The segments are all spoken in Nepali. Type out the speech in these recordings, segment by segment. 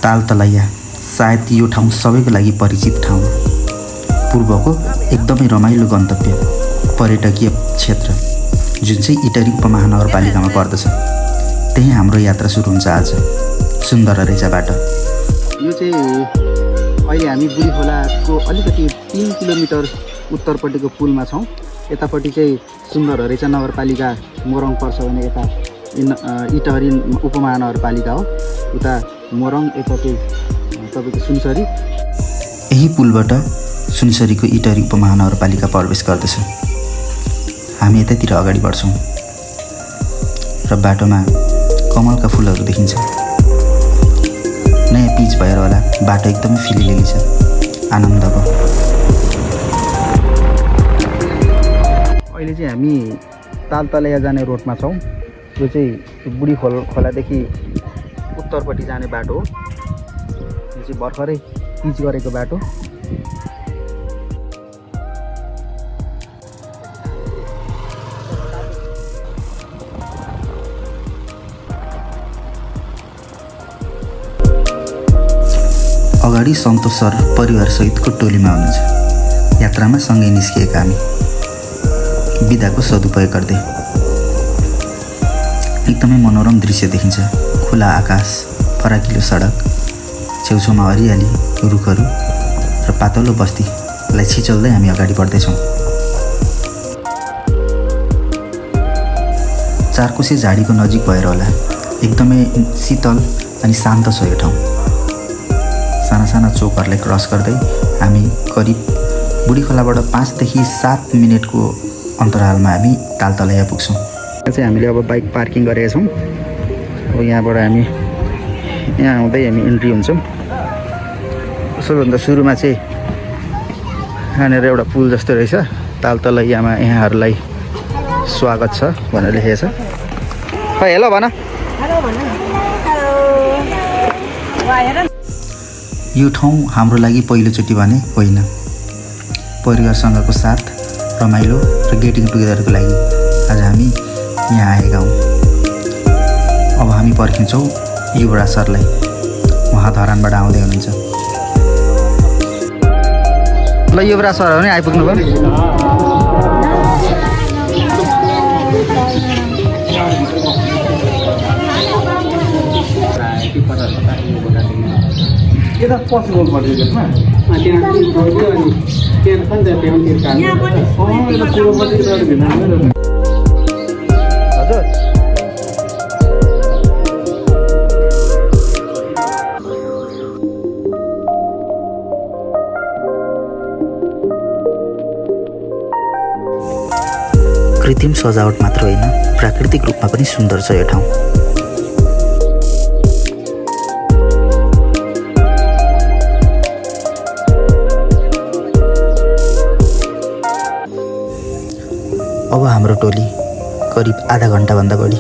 तालतलैया सायद यो ठाउँ सबैको लागि परिचित ठाउँ। पूर्वको एकदमै रमाइलो गन्तव्य पर्यटकीय क्षेत्र जुन चाहिँ इटरी उपमहानगरपालिकामा पर्दछ। त्यही हाम्रो यात्रा सुरु हुन्छ आज सुन्दररेचाबाट। यो चाहिँ अहिले हामी बुढी खोलाको अलिकति 3 किलोमिटर उत्तरपट्टिको पुलमा छौँ। यतापट्टि चाहिँ सुन्दररेचा नगरपालिका मोरङ पर्छ भने यता इटहरी उपमहानगरपालिका हो। उता मोरङ यतापट्टि तपाईँको सुनसरी। यही पुलबाट सुनसरीको इटहरी उपमहानगरपालिका प्रवेश गर्दछ। हामी यतातिर अगाडि बढ्छौँ र बाटोमा कमलका फुलहरू देखिन्छ। नयाँ पिच भएर होला बाटो एकदमै फिलिलिली छ, आनन्दको। अहिले चाहिँ हामी तालतलैया जाने रोडमा छौँ। यो चाहिँ बुढी खोलादेखि उत्तरपट्टि जाने बाटो हो। यो चाहिँ भर्खरै पिच गरेको बाटो। अगाडि सन्तोष सर परिवारसहितको टोलीमा हुनुहुन्छ। यात्रामा सँगै निस्किएका हामी बिदाको सदुपयोग गर्दै। एकदमै मनोरम दृश्य देखिन्छ। खुला आकाश, फराकिलो सडक, छेउछाउमा हरियाली, रुखहरू र पातलो बस्तीलाई छिचल्दै हामी अगाडि बढ्दैछौँ। चारकोसे झाडीको नजिक भएर होला एकदमै शीतल अनि शान्त छ यो ठाउँ। साना साना चोकहरूलाई क्रस गर्दै हामी करिब बुढी खोलाबाट 5 देखि 7 मिनटको अन्तरालमा हामी तालतलैया पुग्छौँ। यहाँ चाहिँ हामीले अब बाइक पार्किङ गरेका छौँ। अब यहाँबाट हामी यहाँ आउँदै हामी इन्ट्री हुन्छौँ। सबैभन्दा सुरुमा चाहिँ यहाँनिर एउटा पुल जस्तो रहेछ। तालतलैयामा यहाँहरूलाई स्वागत छ भनेर लेखेको छ। हेलो भन। यो ठाउँ हाम्रो लागि पहिलोचोटि भने होइन। परिवारसँगको साथ रमाइलो र गेटिङ टुगेदरको लागि आज हामी यहाँ आएका हौँ। अब हामी पर्खिन्छौँ युवराज सरलाई। उहाँ धरानबाट आउँदै हुनुहुन्छ। ल युवराज सर पनि आइपुग्नु भयो। पोसिबल पर्यो त्यसमा हजुर। कृत्रिम सजावट मात्र होइन, प्राकृतिक रूपमा पनि सुन्दर छ यो ठाउँ। अब हाम्रो टोली करिब आधा घन्टाभन्दा बढी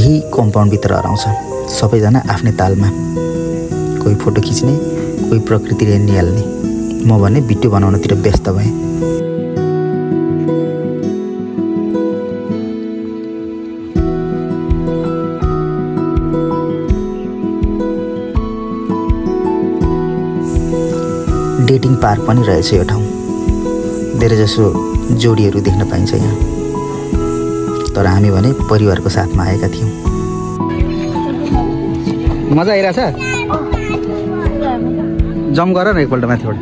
यही कम्पाउन्डभित्र हराउँछ। सबैजना आफ्नै तालमा, कोही फोटो खिच्ने, कोही प्रकृतिले निहाल्ने। म भने भिडियो बनाउनतिर व्यस्त भएँ। डेटिङ पार्क पनि रहेछ यो ठाउँ। धेरैजसो जोडीहरू देख्न पाइन्छ यहाँ। तर हामी भने परिवारको साथमा आएका थियौँ। मजा आइरहेछ। जम गर न एकपल्ट माथिबाट।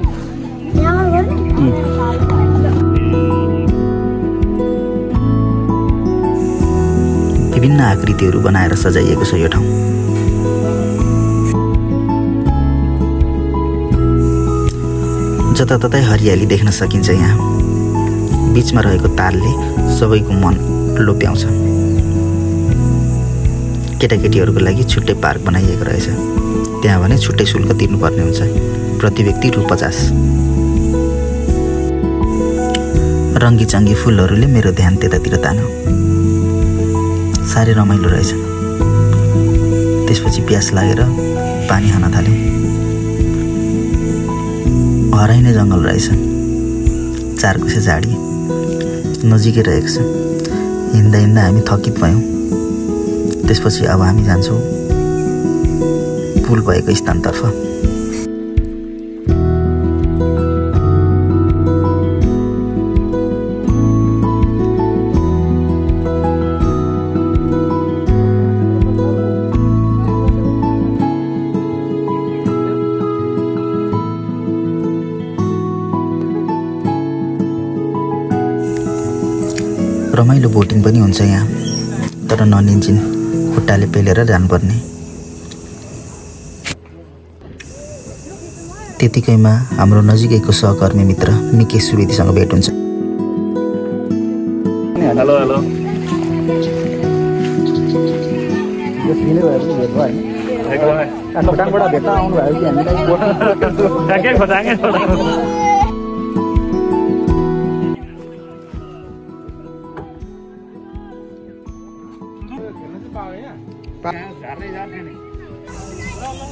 विभिन्न आकृतिहरू बनाएर सजाइएको छ यो ठाउँ। जताततै हरियाली देख्न सकिन्छ यहाँ। बीचमा रहेको तालले सबैको मन लोभ्याउँछ। केटाकेटीहरूको लागि छुट्टै पार्क बनाइएको रहेछ। त्यहाँ भने छुट्टै शुल्क तिर्नुपर्ने हुन्छ, प्रति व्यक्ति ₹50। रङ्गीचङ्गी फुलहरूले मेरो ध्यान त्यतातिर तान्यो। साह्रै रमाइलो रहेछ। त्यसपछि प्यास लागेर पानी खान थाल्यौँ। हराइने जङ्गल रहेछ। चारकोसे झाडी नजिकै रहेको छ। हिँड्दा हिँड्दा हामी थकित भयौँ। त्यसपछि अब हामी जान्छौँ पुल भएको स्थानतर्फ। रमाइलो बोटिङ पनि हुन्छ यहाँ, तर नन इन्जिन खुट्टाले पेलेर जानुपर्ने। त्यतिकैमा हाम्रो नजिकैको सहकर्मी मित्र निकेश सुवेदीसँग भेट हुन्छ। हेलो हेलो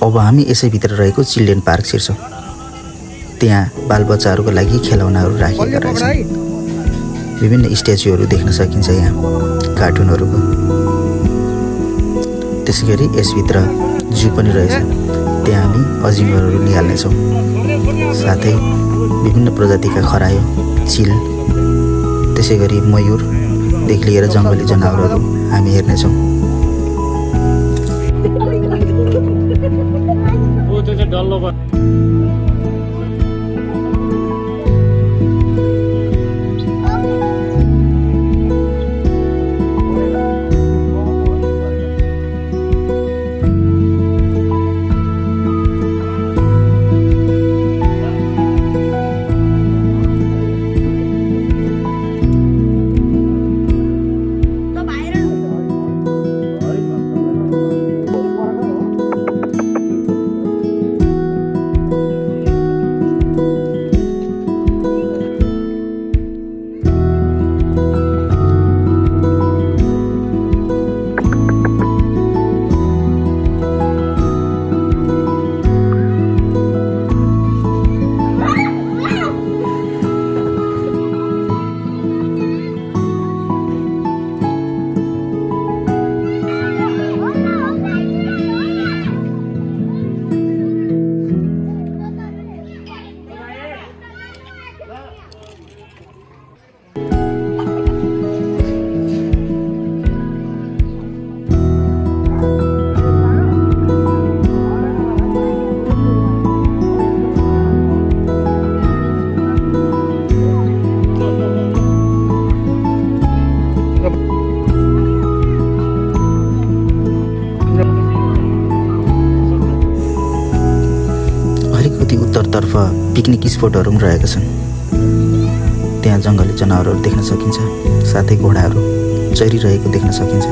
अब हामी यसैभित्र रहेको चिल्ड्रेन पार्क छिर्छौँ। त्यहाँ बालबच्चाहरूको लागि खेलौनाहरू राखिएका रहेछन्। विभिन्न स्ट्याचुहरू देख्न सकिन्छ यहाँ, कार्टुनहरूको। त्यसै गरी यसभित्र जू पनि रहेछ, त्यहाँ हामी अजिङ्गरहरू निहाल्नेछौँ। साथै विभिन्न प्रजातिका खरायो, चिल, त्यसै गरी मयूरदेखि लिएर जङ्गली जनावरहरू हामी हेर्नेछौँ। उत्तरतर्फ पिकनिक स्पोटहरू पनि रहेका छन्। त्यहाँ जङ्गली जनावरहरू देख्न सकिन्छ, साथै घोडाहरू चरिरहेको देख्न सकिन्छ।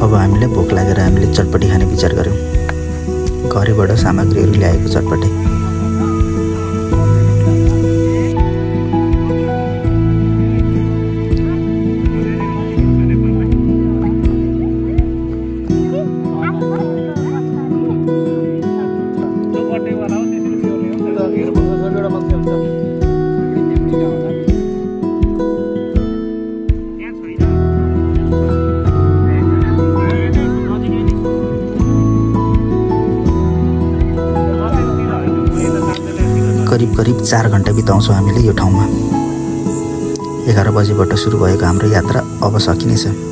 अब हामीलाई भोक लागेर हामीले चटपटी खाने विचार गऱ्यौँ। घरैबाट सामग्रीहरू ल्याएको चटपटे। करिब 4 घन्टा बिताउँछौँ हामीले यो ठाउँमा। 11 बजेबाट सुरु भएको हाम्रो यात्रा अब सकिनेछ।